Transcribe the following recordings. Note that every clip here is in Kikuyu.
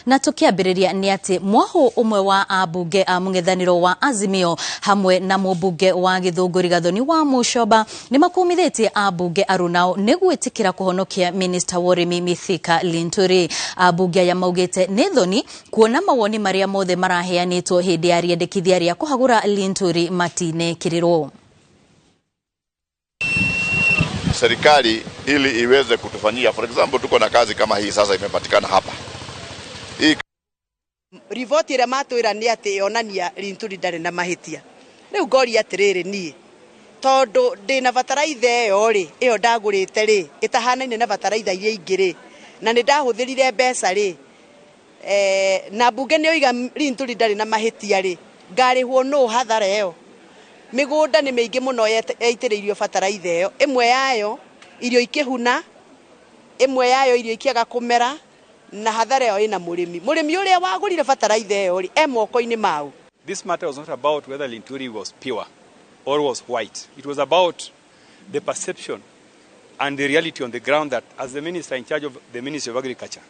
Na tukiambĩrĩria nĩ atĩ mwahũ ũmwe wa ambunge a mũng'ethanĩro wa Azimio hamwe na mũmbunge wa Gĩthũngũri Gathoni wa Mũcoba nĩ makumithĩtie ambunge arunao nĩ gwĩtĩkĩra kũhonokia minista wa ũrĩmi Mithika Linturi. Ambunge aya maugĩte nĩ thoni kuona mawoni marĩa mothe maraheanĩtwo hĩndĩ ya rĩendekithia rĩa kũhagũra Linturi matinekĩrĩrwo. Serikali ili iweze kutufanyia, for example, tuko na kazi kama hii sasa imepatikana hapa hii. Riboti ĩrĩa matwĩra nĩ atĩ yonania Linturi ndarĩ na mahĩtia. Rĩu ngoria atĩrĩrĩ, niĩ tondũ ndĩna bataraitha ĩyo rĩ, ĩyo ndagũrĩte rĩ, ĩtahanaine na bataraitha iria ingĩ rĩ, na nĩ ndahũthĩrire mbeca rĩ, na mbunge nĩ oiga Linturi ndarĩ na mahĩtia rĩ, ngarĩhwo nũ hathara ĩyo? Mĩgũnda nĩ mĩingĩ mũno yaitĩrĩirio bataraitha ĩyo, ĩmwe yayo irio ikĩhuna, ĩmwe yayo irio ikĩaga kũmera, na hathara ĩyo ĩna mũrĩmi. Mũrĩmi ũrĩa wagũrire bataraitha ĩyo rĩ, e moko-inĩ mau. This matter was not about whether Linturi was pure or was white. It was about the perception and the reality on the ground that as the minister in charge of the Ministry of Agriculture,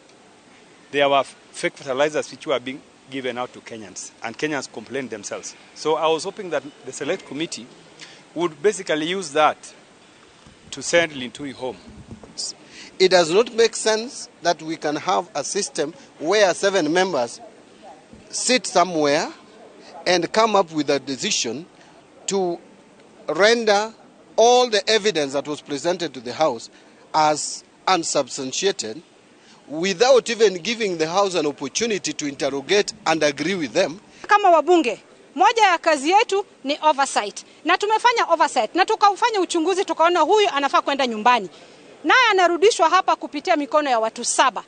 there were fake fertilizers which were being given out to Kenyans, and Kenyans complained themselves. So I was hoping that the select committee would basically use that to send Linturi home. It does not make sense that we can have a system where 7 members sit somewhere and come up with a decision to render all the evidence that was presented to the House as unsubstantiated without even giving the House an opportunity to interrogate and agree with them. Kama wabunge, moja ya kazi yetu ni oversight. Na tumefanya oversight na tukaufanya uchunguzi, tukaona huyu anafaa kwenda nyumbani. Naye anarudishwa hapa kupitia mikono ya watu 7.